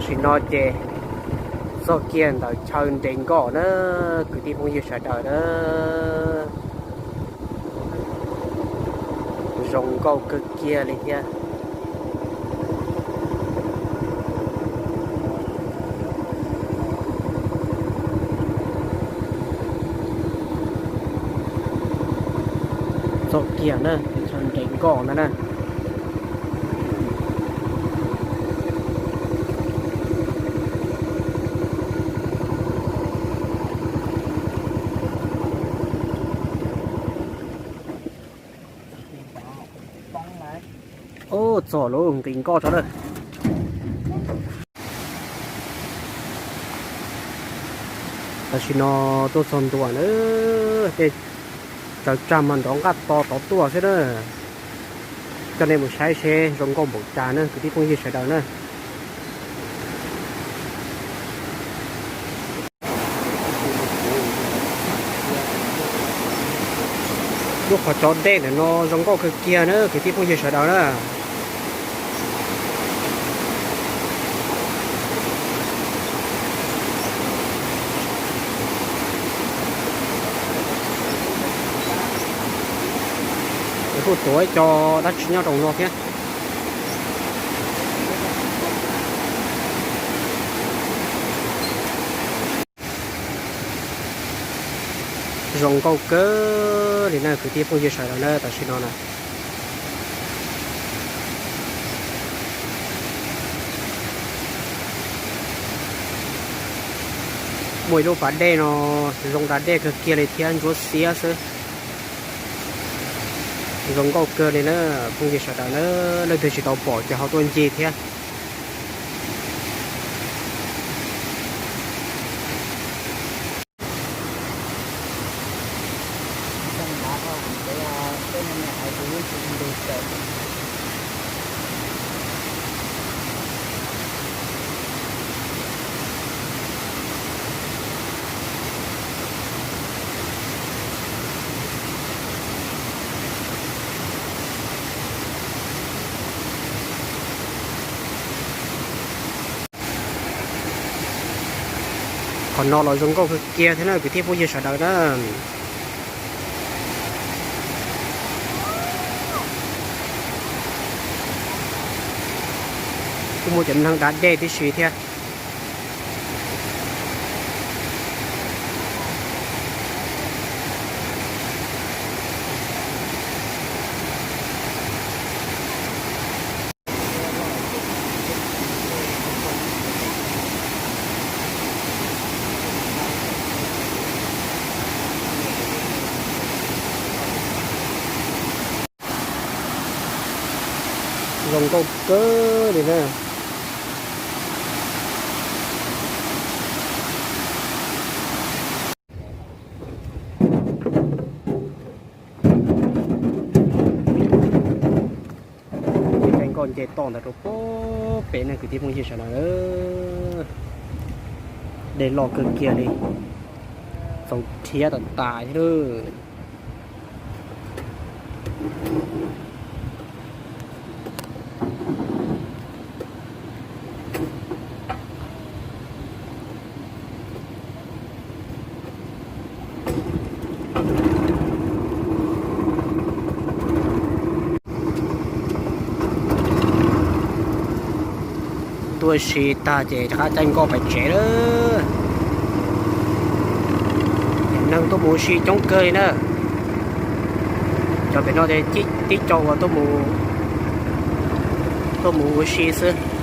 Tam sim no ces txog kiag ntawm chaw nres nkoj na, kwv tij phooj ywg sawv daws na. Zoo nkauj kawg kiag li thiab. Txog kiag na, chaw nres nkoj no na. Ub, txog lub nqis nkoj tso na. Tam sim no tuaj txog ntua na, tej tsawv tsag mas nrov nqaj to tod tuaj xwb na. Coj nej mus saib seb zoo nkauj npaum cas na kwv tij phooj ywg sawv daws na. Lub qhov tsov dej ntawm no zoo nkauj kawg kiag na kwv tij phooj ywg sawv daws na. Kuj tuav ib co dab tsi nyob rau no thiab. Zoo nkauj kawg li na kwv tij phooj ywg sawv daws na, tam sim no na. Muaj ib lub pas dej no zoo da dej kawg kiag li thiab ntsuab xiab xwb. Zoo nkauj kawg li na, phooj ywg sawv daws na, leej twg tsis tau pom ces ho tuaj ncig thiab. Qhov no los zoo nkauj kawg kiag thiab na kwv tij phooj ywg sawv daws na. Kuj muaj cov neeg da dej tib si thiab. Zoo nkauj kawg li na. Caij nkoj nce toj ntawd rau pem na kwv tij phooj ywg sawv daws. Dej loj kawg kiag li, txaus rhiab tas tas thiab. Tuaj si tag ces rov qab caij nkoj pais tsev lawm. Neeg tuaj mus ua si coob kawg li na. Cov pem no ces tib co uas tuaj mus ua si xwb.